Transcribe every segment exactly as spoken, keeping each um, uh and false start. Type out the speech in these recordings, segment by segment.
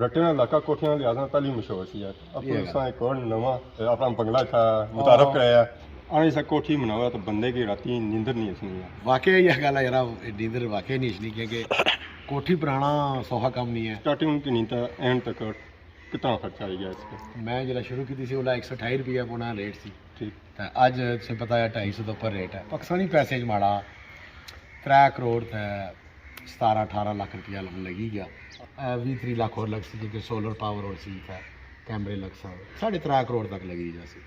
رٹے نا علاقہ کوٹھیاں دے لحاظ نال پہلی مشہور سی ہے۔ اب یہ تساں ایک اور نواں، اے، اپنا بنگلہ اتھا متعارف کرایا۔ آنے سا کوٹھی بناوا تو بندے کی راتی نیندر نہیں اچھنی ہے۔ واقعی یہ گل ہے یار، نیندر واقعی نہیں اچھنی، کیونکہ کوٹھی بنانا سوکھا کم نہیں ہے۔ سٹارٹنگ کی نہیں تھا، اینڈ تک کتنا خرچہ آئی گیا اس پہ؟ میں جلا شروع کی تھی سی، اولا ایک سو اٹھائی روپیہ پونا ریٹ سی۔ ٹھیک۔ تے اج تساں پتہ ہے، ڈھائی سو تو اوپر ریٹ ہے۔ پاکستانی پیسے چ ماڑا ترے کروڑ تے ستارہ اٹھارہ لاکھ روپیہ لگ، لگی گیا۔ اے ویہہ تریہہ لاکھ ہور لگ سی، کیونکہ سولر پاور ہور سی، تے کیمرے لگ سن، ساڑھے ترے کروڑ تک لگی جا سی۔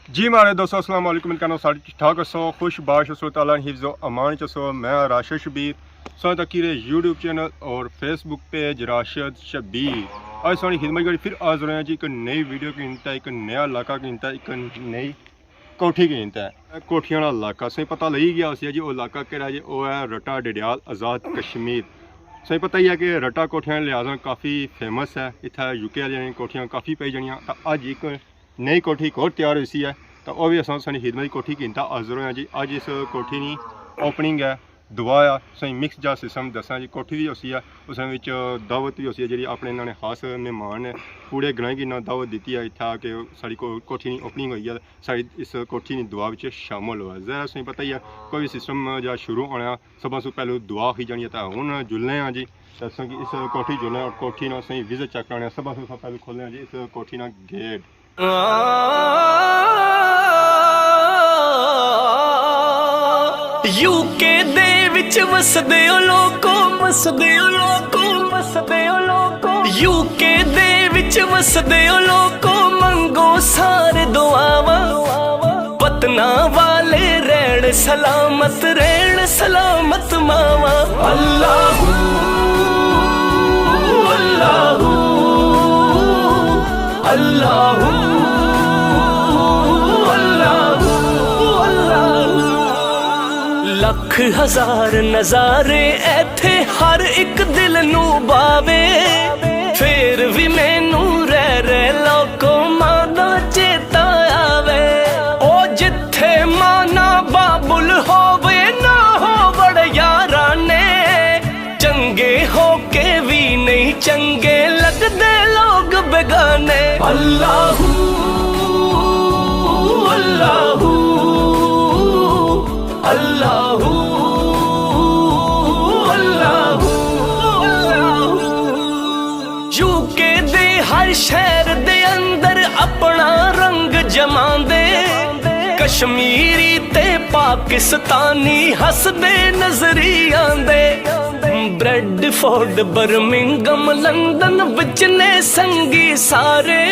جی ماڑے دوستو، السلام علیکم، امید کرنا سارے ٹھیک ٹھاک ہسو، خوش باش ہسو، تعالیٰ نے حفظ و امان چ ہسو۔ میں راشد شبیر، سو تکی رہے یوٹیوب چینل اور فیس بک پیج راشد شبیر۔ اج ساری خدمت کری پھر حاضر ہوئے ہیں جی، ایک نئی ویڈیو کی انتا، ایک نیا علاقہ کی انتا، ایک نئی کوٹھی کی انتا۔ اے کوٹھیاں والا علاقہ، سائیں پتہ لگی گیا اسی جی، او علاقہ کہڑا جی؟ او ہے رٹا ڈڈیال آزاد کشمیر۔ سائیں پتہ ہی ہے کہ رٹا کوٹھیاں لحاظ نال کافی فیمس ہے، اتھا یو کے والیاں نیاں کوٹھیاں کافی پائی جانیاں۔ تاں اج ایک نئی کوٹھی ایک ہور تیار ہوئی سی ہے، تاں او وی اساں سانی خدمت کوٹھی کی انتا حاضر ہوئے ہیں جی۔ اج اس کوٹھی نی اوپننگ ہے، دعا ہے، سائیں مکس جا سسٹم دساں جی، کوٹھی وی ہوسی ہے، اس وچ دعوت وی ہوسی ہے، جیڑی اپنے انہاں نے خاص مہمان نے پورے گرائیں کی انہاں دعوت دیتی ہے اتھا کہ ساڑی کو-، کوٹھی نی اوپننگ ہوئی ہے، ساڑی اس کوٹھی نی دعا وچ شامل ہوئے۔ ظاہر ہے تساں پتہ ہی ہے، کوئی سسٹم جا شروع ہونا، سب سوں پہلو دعا ہی جانی ہے، تاں ہن جلنے ہاں جی، تے اساں کی اس کوٹھی جلنے اور کوٹھی نا اساں وزٹ چیک کرانے ہاں۔ سب سوں پہلو کھولنے ہاں جی اس کوٹھی نا گیٹ۔ یو کے دے وچ وسدے ہو لوکو، وسدے ہو لوکو، وسدے ہو لوکو۔ یو کے دے وچ وسدے ہو لوکو، منگو سار دعاواں۔ وطناں والے رہن سلامت، رہن سلامت ماواں۔ اللہ، اللہ، اللہ، اللہ، اللہ۔ لکھ ہزار نظارے ایتھے ہر ایک دل نوں باوے، فیر وی مینوں رہ رہ لوکو ماں دا چیتا آوے۔ او جتھے ماں نہ بابل ہووے، نہ ہووڑ یاراں نے، چنگے ہو کے وی نہیں چنگے لگدے لوگ بیگانے۔ اللہ، اللہ، اللہ، اللہ، اللہ۔ یو کے دے ہر شہر دے اندر اپنا رنگ جماندے، کشمیری تے پاکستانی ہسدے نظری آندے۔ بریڈ فورڈ، برمنگم، لندن وچ نے سنگی سارے،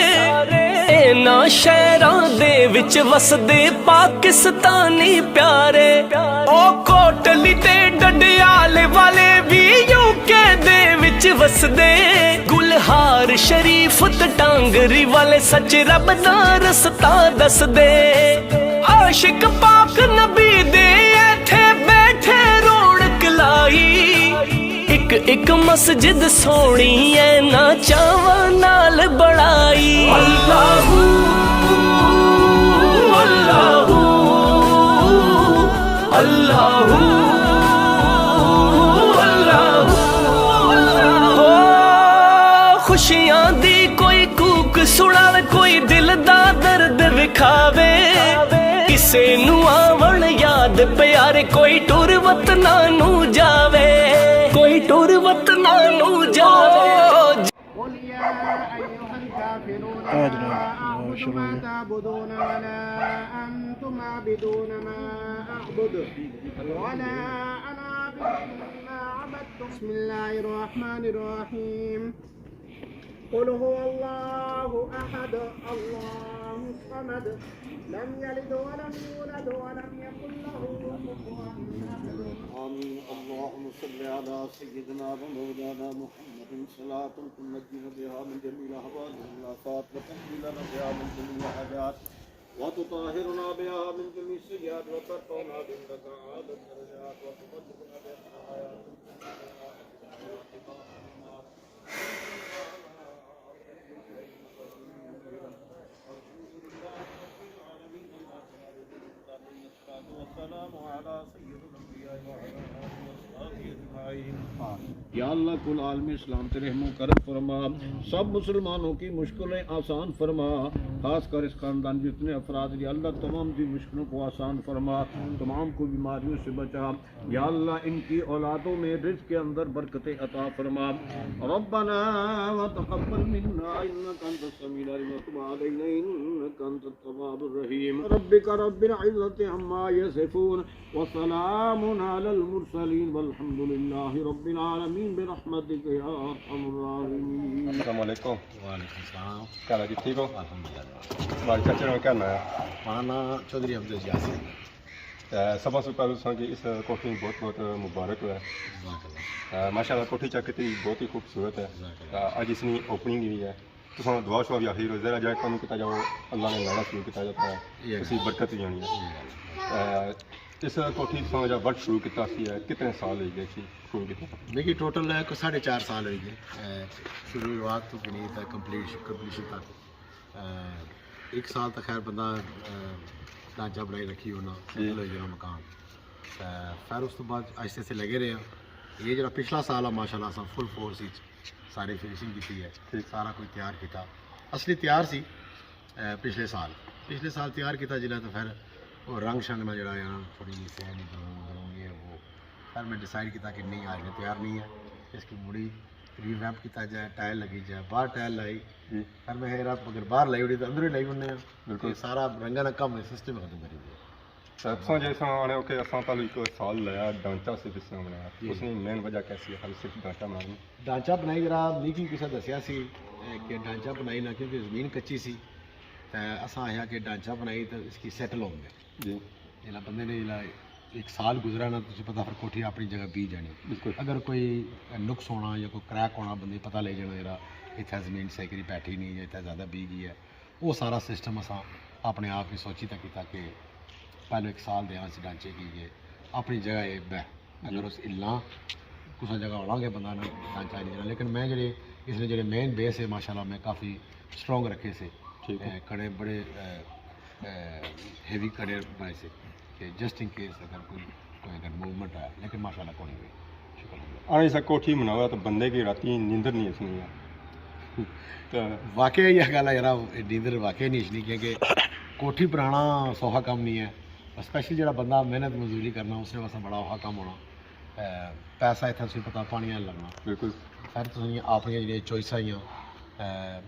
انہاں شہراں دے وچ وسدے پاکستانی پیارے۔ او کوٹلی تے ڈڈیال والے وی یو کے دے وچ وسدے، گلہار شریف تے ٹانگری والے سچ رب دا رستہ دسدے۔ عاشق پاک نبی دے ایتھے بیٹھے رونق لائی، اک اک مسجد سوہنی ہے نہ چاواں نال بنائی۔ اللہ، اللہ، اللہ، اللہ، اللہ۔ ہو خوشیاں دی کوئی کوک سناوے، کوئی دل دا درد وکھاوے، کسے نوں آون یاد پیارے، کوئی ٹر وطناں نوں جاوے، کوئی ٹر وطناں نوں جاوے۔ قل يا أيها الكافرون، لا أعبد ما تعبدون ولا أنتم عابدون ما أعبد ولا أنا عابد ما عبدتم۔ بسم الله الرحمن الرحيم۔ قل هو الله أحد، الله الصمد، لم يلد ولم يولد ولم يكن له كفوا أحد۔ آمين۔ اللهم صل على سيدنا ومولانا محمد صلاة تنجينا بها من جميع الأهوال والآفات، وتقضي لنا بها من جميع الحاجات، وتطهرنا بها من جميع السيئات، وترفعنا بها عندك أعلى الدرجات، وتبلغنا بها أقصى الغايات، والسلام على سيد الأنبياء وعلى آله وأصحابه یا اللہ، کل عالم اسلام تے رحم و کرم فرما، سب مسلمانوں کی مشکلیں آسان فرما، خاص کر اس خاندان جتنے افراد، یا اللہ، تمام دی مشکلوں کو آسان فرما، تمام کو بیماریوں سے بچا۔ یا اللہ، ان کی اولادوں میں رزق کے اندر برکت عطا فرما۔ ربنا وتقبل منا انك انت السميع العليم وتب علينا انك انت التواب الرحيم۔ ربك رب العزة عما يصفون وسلام على المرسلين والحمد لله رب العالمين برحمتك يا ارحم الراحمين۔ السلام علیکم۔ وعلیکم السلام۔ کیا حال ہے جی، ٹھیک ہو؟ الحمدللہ۔ تمہارے چاچے ناں کیا ناں ہے؟ ہمارا ناں چوہدری عبدل یاسین ہے۔ تے سب سے پہلے تساں کی اس کوٹھی بہت بہت مبارک ہوئے۔ جزاک اللہ۔ تے ماشاءاللہ کوٹھی چیک کیتی، بہت ہی خوبصورت ہے۔ جزاک اللہ۔ تے اج اس نی اوپننگ ہوئی ہے۔ تساں دعا شعا بھی آخری روزے رہ جائے کم کیتا جاؤ، اللہ نے لانا شروع کیتا جاتا ہے، یہ اسی برکت بھی آنی ہے۔ یہ۔ تے اس کوٹھی تساں جا ورک شروع کیتا سی ہے، کتنے سال ہوئی گئے سی شروع کیتا؟ دیکھیے، ٹوٹل ہے کہ ساڑھے چار سال ہوئی گئے، اے، شروعات تو کنی تک کمپلیش-، کمپلیشن تک۔ اے، ایک سال تک خیر بندہ، اے، ڈھانچہ بنائی رکھی ہونا، جی۔ سیٹل ہوئی جانا مکان۔ تے پھر اس تو بعد آہستہ آہستہ لگے رہے ہیں۔ یہ جڑا پچھلا سال ہے، ماشاءاللہ، اساں فل فورس وچ ساری فنیشنگ کیتی ہے، ٹھیک۔ سارا کچھ تیار کیتا۔ اصلی تیار سی، اے، پچھلے سال، پچھلے سال تیار کیتا جلا، تو پھر وہ رنگ شنگ نہ جڑا ہے نا، تھوڑی جی سیاہی، برون برون، یہ وہ۔ پھر میں ڈیسائیڈ کیتا کہ نہیں، آج میں تیار نہیں ہے، اس کی مڑی ری ویمپ کیتا جائے، ٹائل لگی جائے۔ باہر ٹائل لائی، جی۔ پھر میں کہا، یار، اگر باہر لائی ہوئی تو اندر ہی لائی ہونے ہیں۔ بالکل۔ یہ سارا رنگاں نا کم ہے، سسٹم ختم کری دیا۔ تے تساں جیسا آنے ہو کہ اساں پہلے ایک سال لایا، ڈھانچہ صرف اس طرح بنایا۔ جی۔ اس نے مین وجہ کیا سی؟ خالی صرف ڈھانچہ بنانا؟ ڈھانچہ بنائی ذرا، میکی کسے دسیا سی، اے، کہ ڈھانچہ بنائی نہ، کیونکہ زمین کچی سی۔ تے اساں آخیا کہ ڈھانچہ بنائی تے اس کی سیٹل ہون دے۔ جی۔ جیلا بندے نے جیلا ایک سال گزرا نا، تسی پتہ پھر کوٹھی اپنی جگہ بی جانی۔ بالکل۔ اگر کوئی نقص ہونا یا کوئی کریک ہونا، بندے پتہ لے جانا، یرا، اتھے زمین صحیح کری بیٹھی نہیں یا اتھے زیادہ بی گئی ہے۔ وہ سارا سسٹم اساں اپنے آپ ہی سوچی تے کیتا کہ پہلے ایک سال دیاں اس ڈھانچے کی، یہ اپنی جگہ اے بہ۔ اگر اس ہلاں کسا جگہ ہونا کہ بندہ نا ڈھانچہ نہیں جانا۔ لیکن میں جڑے اس نے جڑے مین بیس ہے، ماشاءاللہ میں کافی سٹرونگ رکھے سے۔ ٹھیک ہے۔ اے، کڑے بڑے، اے، اے، ہیوی کڑے بنائے سے کہ جسٹ ان کیس اگر کوئی، کوئی اگر موومنٹ آیا، لیکن ماشاءاللہ کوئی نہیں ہوئی۔ شکر اللہ۔ آنے سا کوٹھی بناوا تو بندے کی راتی نیندر نہیں اچھنی ہے۔ تو واقعی یہ گل ہے یار، نیندر واقعی نہیں اچھنی، کیونکہ کوٹھی بنانا سوکھا کم نہیں ہے۔ اسپیشلی جڑا بندہ محنت مزدوری کرنا، اس نے واسطے بڑا اوکھا کم ہونا۔ اے، پیسہ اتھا تسی پتہ پانی نال لگنا۔ بالکل۔ پھر تسی اپنی جڑی چوائساں ہیاں، اے،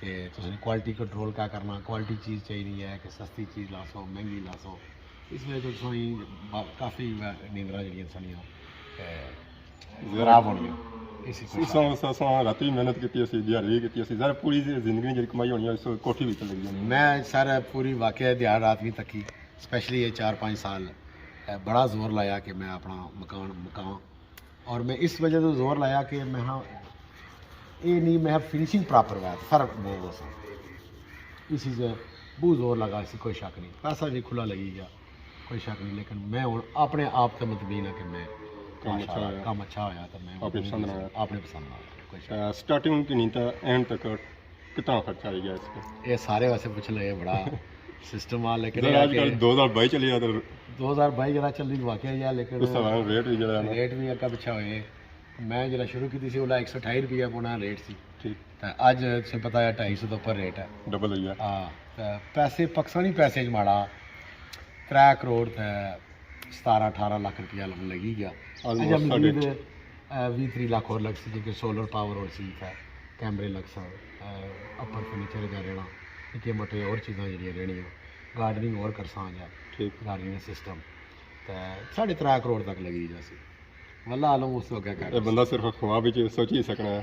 کہ تسی کوالٹی کنٹرول کیا کرنا، کوالٹی چیز چاہیے ہے کہ سستی چیز لاسو، مہنگی لاسو۔ اس وجہ سے تسی با-، کافی نیندراں جڑیاں ساڑیاں، اے، خراب ہونیاں۔ اسی کوشش۔ اساں، اساں، اساں رات بھی محنت کیتی اسی، دیہاڑی بھی کیتی اسی، سر پوری زندگی جڑی کمائی ہونی ہے، اس کوٹھی وچ لگی جانی ہے۔ میں سر پوری واقعہ دیہاڑ رات نہیں تکی، اسپیشلی یہ چار پانچ سال، اے، بڑا زور لایا کہ میں اپنا مکان مکاں۔ اور میں اس وجہ سے زور لایا کہ میں ہاں، یہ نہیں، میں فنیشنگ پراپر ہوا، فرق بہت ہو سا۔ اس چیز بہت زور لگا، اس کوئی شک نہیں، پیسہ بھی کھلا لگی گیا، کوئی شک نہیں، لیکن میں ہوں اپنے آپ تے مطمئن ہاں کہ میں کم اچھا ماشاءاللہ ہویا۔ کم اچھا ہویا تو میں اپنی پسند نال۔ اپنے پسند نال، کوئی شک نہیں۔ سٹارٹنگ کی نہیں تو اینڈ تک کتنا خرچہ آئی گیا اس پہ؟ یہ سارے واسطے پوچھنا، یہ بڑا سسٹم آ، لیکن سر، یہ آج کل کہ دو ہزار بائی چلی جاتا۔ دو ہزار بائی جڑا چلی واقعہ ہی ہے، لیکن اس طرح ریٹ بھی جڑا ہے نا۔ ریٹ بھی اگا پچھا ہوئے۔ میں جڑا شروع کیتی سی، اولا ایک سو اٹھائی روپیہ پونا ریٹ سی۔ ٹھیک۔ تے اج تساں پتہ ہے ڈھائی سو تو اوپر ریٹ ہے۔ ڈبل ہوئی ہے۔ ہاں، تے پیسے، پاکستانی پیسے چ ماڑا ترے کروڑ تے ستارہ اٹھارہ لاکھ روپیہ لگی گیا۔ آلموسٹ اجا ساڑھے مزید، اے، ویہہ تریہہ لاکھ ہور لگ سی، کیونکہ سولر پاور ہور سی اتھے، کیمرے لگ سن، اے، اپر فرنیچر جا رہنا، نکے موٹے ہور چیزاں جڑیاں رہنیاں، گارڈننگ ہور کرساں جا، ٹھیک۔ گارڈننگ سسٹم، تے ساڑھے ترے کروڑ تک لگی جاسی۔ واللہ عالم اس تو اگے کر اے بندہ صرف خواب وچ سوچی سکنا ہے۔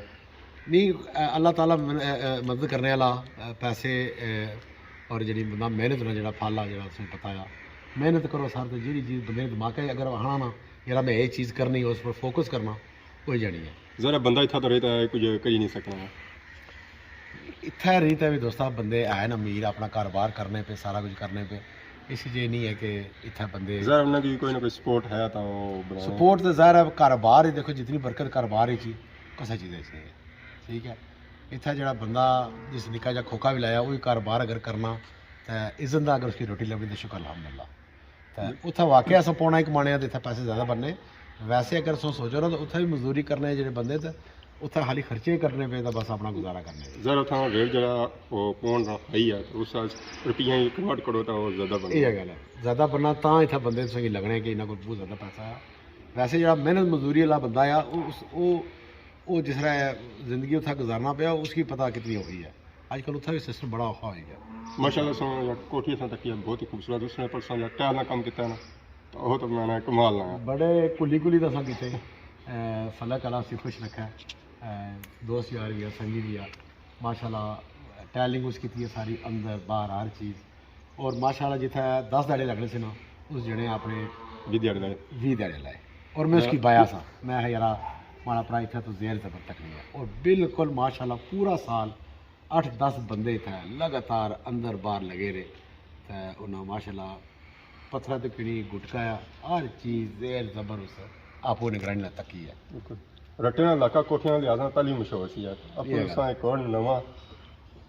نہیں، اے، اللہ تعالیٰ من-، اے، اے، مدد کرنے والا، اے، پیسے، اے، اور جڑی بندہ محنت نال جڑا پھل آ، جڑا تساں پتہ آ، محنت کرو سر، تے جڑی چیز بندے نے دماغ تے اگر آنا نا، یار میں یہ چیز کرنی، اس پر فوکس کرنا، ہوئی جانی ہے۔ ذرا بندہ اتھا تو رہتا ہے، کچھ کری نہیں سکنا۔ اتھا رہی تے بھی دوستا بندے ہے نا امیر، اپنا کاروبار کرنے پہ، سارا کچھ کرنے پہ، اس وجہ نہیں ہے کہ اتھا بندے ذرا انہاں کی کوئی نہ کوئی سپورٹ ہے تو بناؤ۔ سپورٹ تو ظاہر ہے، کاروبار ہی دیکھو، جتنی برکت کاروبار ہی چی، کسا چیز ہے اس نے۔ ٹھیک ہے، اتھا جڑا بندہ جس نکا جا کھوکا بھی لایا، وہی کاروبار اگر کرنا، تے عزت دا اگر اس کی روٹی لبنی تو شکر الحمدللہ۔ تے اتھا واقعی اساں پونا ایک مانے آ تے اتھا پیسے زیادہ بننے، ویسے اگر سو سوچو نا تو اتھا بھی مزدوری کرنے جڑے بندے تے اتھا خالی خرچے کرنے پے تے بس اپنا گزارا کرنے پے۔ ذرا اتھا ریٹ جڑا وہ پون ہائی ہے، اس روپیاں کنورٹ کرو تو وہ زیادہ بنتا۔ یہ گل ہے، زیادہ بننا تاں اتھا بندے تساں کی لگنے کہ انہاں کول بہت زیادہ پیسہ ہے۔ ویسے جڑا محنت مزدوری والا بندہ آ، او اس او او جس طرح زندگی اتھا گزارنا پیا، اس کی پتہ کتنی اوکھی ہے۔ اج کل اتھا بھی سسٹم بڑا اوکھا ہوئی گیا۔ ماشاءاللہ سو یا کوٹھی اساں تکی ہے بہت ہی خوبصورت، اس نے پر سو یا ٹائل نا کم کیتا ہے نا، تو وہ تو میں نے کمال لگا۔ بڑے کلی کلی دا اساں کیتے، اے، فلک والا اسی خوش رکھا ہے، اے، دوست یار بھی ہے، سنگی بھی ہے، ماشاءاللہ ٹائلنگ اس کیتی ہے ساری، اندر باہر ہر چیز۔ اور ماشاءاللہ جتھے دس دہاڑے لگنے سے نا، اس جنے اپنے ویہہ دہاڑے لائے۔ ویہہ دہاڑے لائے۔ اور میں اس کی بایا سا، میں کہا، یارا، ماڑا پرا اتھے تو زیر زبر تک نہیں ہے۔ اور بالکل ماشاءاللہ پورا سال اٹھ دس بندے اتھے لگاتار اندر باہر لگے رہے۔ تے انہاں ماشاءاللہ پتھراں تے پنی گٹکایا، ہر چیز زیر زبر اس آپو نگرانی نال تکی ہے۔ بالکل۔ رٹے نا علاقہ کوٹھیاں دے لحاظ نال پہلی مشہور سی ہے۔ اپنے یہ گل۔ اساں ایک اور نواں،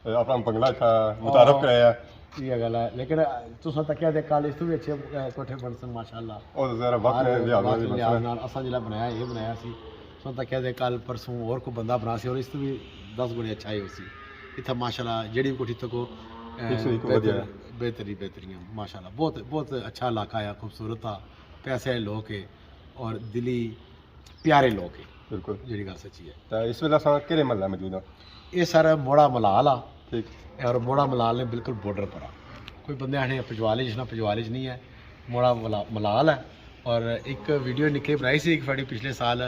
اے، اپنا بنگلہ تھا، متعارف ہاں۔ کرایا۔ یہ گل ہے، لیکن تساں تکیا دے کل اس تو بھی اچھے، اے، کوٹھے بنسن ماشاءاللہ۔ او تے ذرا وقت ہر نے لحاظ نال وقت بھی لحاظ بنسن۔ نال اساں جڑا بنایا، یہ بنایا سی۔ تساں تکیا دے کل پرسوں اور کوئی بندہ بنا سی اور اس تو بھی دس گنے اچھا ہی ہو سی۔ اتھا ماشاءاللہ جڑی کوٹھی تکو، اے، ٹھیک سی، کوئی بہتر، ودیا۔ بہتری، بہتریاں ماشاءاللہ۔ بہت، بہت اچھا علاقہ ہے، خوبصورت تھا، پیسے آلے لوگ ہے اور دلی پیارے لوگ ہیں۔ بالکل۔ جیڑی گل سچی ہے۔ تے اس ویلے اساں کیڑے محلہ موجود ہاں؟ یہ سر موڑا ملال آ۔ ٹھیک۔ اور موڑا ملال نے بالکل بارڈر پر آ۔ کوئی بندے آخنے پجوال اچ نہ، پجوال اچ نہیں ہے، موڑا ملا-، ملال ہے۔ اور ایک ویڈیو نکے بنائی سی ایک ساڑی پچھلے سال،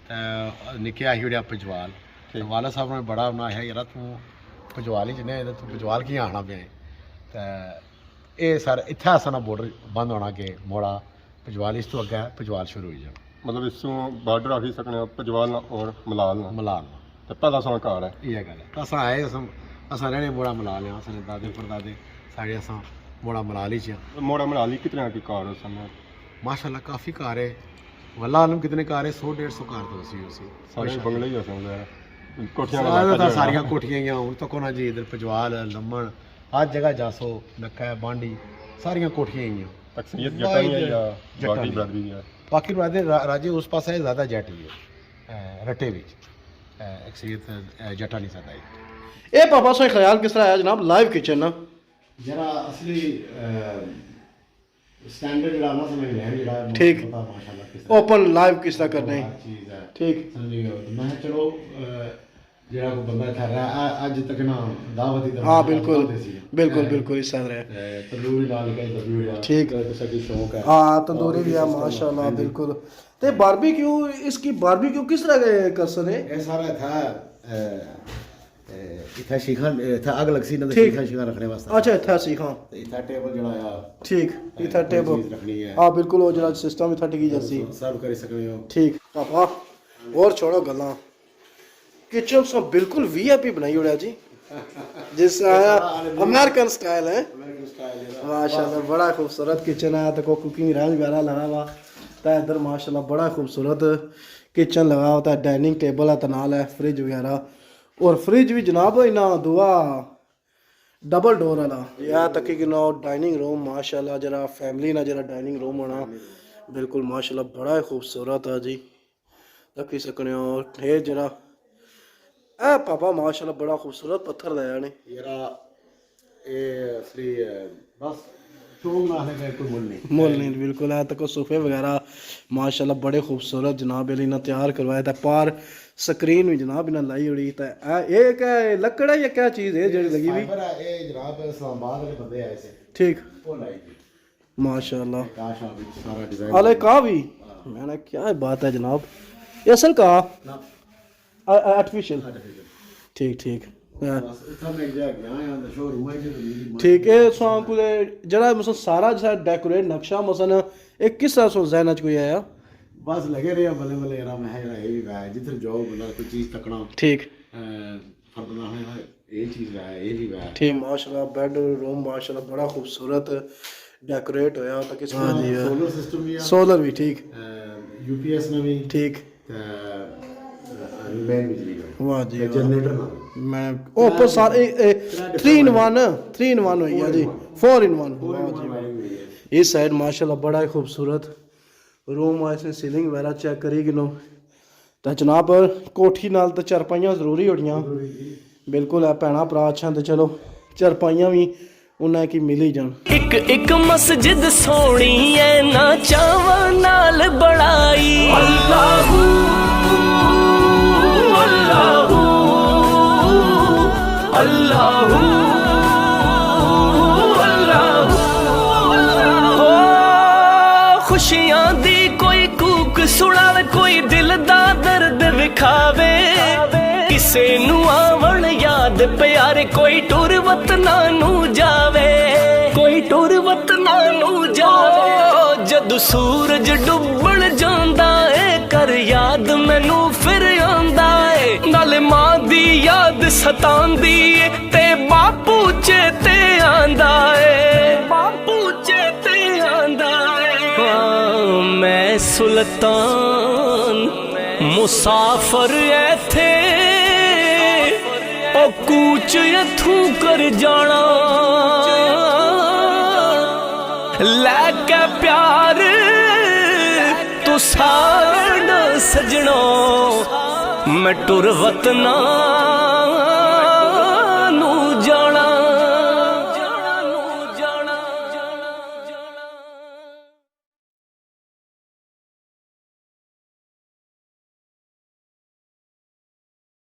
تے نکے آخی اوڑیا پجوال۔ ٹھیک۔ تے والد صاحب نے بڑا انہاں آخیا، "یارا توں پجوال اچ نہیں، توں پجوال کیاں آخنا پیا ہے؟" تے اے سر اتھے اساں نا بارڈر بند ہونا کہ موڑا پجوال اس تو اگے پجوال شروع ہوئی جانا۔ مطلب اس سوں بارڈر آخی سکنے ہو پجوال نا اور ملال نا۔ ملال نا۔ تے پہلا ساں گھر ہے۔ یہ گل ہے۔ اساں آئے، اساں، اساں رہنے موڑا ملال ہاں، اساں نے دادے پردادے سارے اساں موڑا ملال ہی چاں۔ موڑا ملال ہی کتنے کی گھر ہو سن؟ ماشاءاللہ کافی گھر ہے۔ واللہ عالم کتنے گھر ہے، سو ڈیڑھ سو گھر تو اسی ہو سی۔ سارے بنگلے ہی ہو سن ظاہر ہے۔ کوٹھیاں والا زیادہ تر ساریاں کوٹھیاں ہی ہیں، ہن تکو نا جی ادھر پجوال، لمن، ہر جگہ جاسو، نکا ہے، بانڈی، ساریاں کوٹھیاں ہی ہیں۔ اکثریت جٹاں واحد ہی ہے یا جٹاں باقی نہیں۔ برادری بھی ہے؟ باقی برادری را-، راجے اس پاسے زیادہ جٹ ہی ہے، اے، رٹے وچ، اے، اکثریت، اے، جٹاں نہیں زیادہ ہے۔ اے پاپا سوئی خیال کس طرح آیا جناب لائیو کچن نا؟ جرا اصلی، اے، سٹینڈرڈ جڑا نا سمجھ لیں جڑا ٹھیک۔ پتہ ماشاءاللہ کس طرح اوپن لائیو کس طرح کرنے۔ ہر چیز ہے۔ ٹھیک۔ سمجھ گئے ہو؟ تو میں چلو، اے، جیڑا کوئی بندہ اتھا رہ، ا-، اج تک نا دعوت ہی ہاں، دعوت بالکل۔ کھاندے سی۔ بالکل، اے، بالکل، اس طرح ہے۔ اے، تندوری نال کہیں دبی ہویا۔ ٹھیک۔ اگر کسے کی شوق ہے۔ ہاں، تندوری اور بھی ہے، اس طرح ماشاءاللہ، ہاں جی۔ بالکل۔ تے باربیکیو، اس کی باربیکیو کس طرح کے کر سکتے؟ اے سارا اتھا، اے، اے، اتھا شیخاں، اتھا اگ لگسی نا تے ٹھیک۔ شیخاں، شیخاں رکھنے واسطے۔ اچھا، اتھا شیخاں۔ تے اتھا ٹیبل جڑا آ، ٹھیک، اے، اتھا کوئی ٹیبل۔ چیز رکھنی ہے۔ ہاں، بالکل، وہ جڑا سسٹم اتھا ٹکی جاسی۔ سرو کری سکنے ہو۔ ٹھیک، پاپا، اور چھوڑو گلاں۔ کچن سو بالکل وی آئی پی بنائی اوڑیا جی۔ جس طرح امریکن سٹائل ہے۔ امریکن سٹائل ہے۔ ماشاءاللہ، بڑا خوبصورت کچن ہے، تے کوئی کوکنگ رینج وغیرہ لگا ہوا۔ تے ادھر ماشاءاللہ بڑا خوبصورت کچن لگا ہوا، تے ڈائننگ ٹیبل ہے، تے نال ہے فریج وغیرہ۔ اور فریج بھی جناب انہاں دعا ڈبل ڈور والا۔ یا تکی کہ نو ڈائننگ روم ماشاءاللہ جرا فیملی نا جرا ڈائننگ روم ہونا۔ بالکل ماشاءاللہ بڑا ہی خوبصورت ہے جی۔ تکی سکنے ہو، اے جڑا، اے پاپا ماشاءاللہ بڑا خوبصورت پتھر لایا نے۔ یارا، اے اصلی، اے، بس چونگ نہ آخنے کا کوئی مل نہیں۔ مل نہیں، بالکل۔ اے تکو صوفے وغیرہ ماشاءاللہ بڑے خوبصورت جناب علی نے تیار کروایا، تے پار سکرین بھی جناب انہاں لائی ہوئی۔ تے اے، اے کیا ہے؟ لکڑ ہے یا کیا چیز ہے جڑی لگی ہوئی؟ فائبر ہے، اے جناب اسلام آباد والے بندے آئے سے۔ ٹھیک۔ وہ لائی تھی۔ ماشاءاللہ۔ کاش آپ سارا ڈیزائن آلے کا بھی؟ ہاں۔ میں نے کیا بات ہے جناب، یہ اصل کا؟ نہ۔ آ-، آ-، آرٹیفیشل؟ آرٹیفیشل۔ ٹھیک، ٹھیک۔ ہاں۔ بس اتھا میں جا گیا ہاں، شو روم ہے جی، تو میری ماں ٹھیک ہے، سو آپ کو جڑا مثلا سارا جیسا ڈیکوریٹ نقشہ مثلا ایک کس طرح سو ذہن وچ کوئی آیا؟ بس لگے رہے بلے بلے یار، میں یار یہ بھی ہے، جدھر جاؤ بندہ کوئی چیز تکنا۔ ٹھیک۔ اے، فرق نہ ہے، یہ چیز ہے، یہ بھی ہے۔ ٹھیک، ماشاءاللہ، بیڈ روم ماشاءاللہ بڑا خوبصورت ڈیکوریٹ ہویا، تاکہ اس ہاں میں جی، ہاں۔ سولر سسٹم بھی ہے۔ سولر بھی ٹھیک۔ اے، یو پی ایس میں بھی۔ ٹھیک۔ تے، اے، لین بجلی کا۔ واہ جی، تے واہ۔ جنریٹر نال۔ میں، او اوپر سارے، اے، اے، تھری ان ون، تھری ان ون ہوئی گیا جی۔ فور ان ون۔ فور ان ون وائرنگ ہوئی ہے۔ اس سائیڈ ماشاءاللہ بڑا ہی خوبصورت۔ روم آئے سے، سیلنگ وغیرہ چیک کری گنو۔ تے جناب، کوٹھی نال تے چارپائیاں ضروری ہوڑیاں۔ بالکل ہے، بھیناں بھرا اچھا تے چلو چارپائیاں وی انہاں کی ملی جان۔ اک اک مسجد سوہنی ہے، نہ چاواں نال بنائی۔ اللہ، اللہ، اللہ، اللہ۔ او خوشیاں دی کوئی کوک سناوے، کوئی دل دا درد وکھاوے۔ کسے نو آون یاد پیارے، کوئی ٹر وطناں نو جاوے، کوئی ٹر وطناں نو جاوے۔ او جدوں سورج ڈبن جاندا ہے، کر یاد مینوں پھر آندا ہے۔ نال ماں دی یاد ستاندی ہے، تے باپو چیتے آندا ہے، باپو چیتے آندا ہے۔ ہاں، میں سلطان مسافر ایتھے، او کوچ اتھوں کر جانا۔ لے کے پیار تو سارن سجنو، میں ٹر وطناں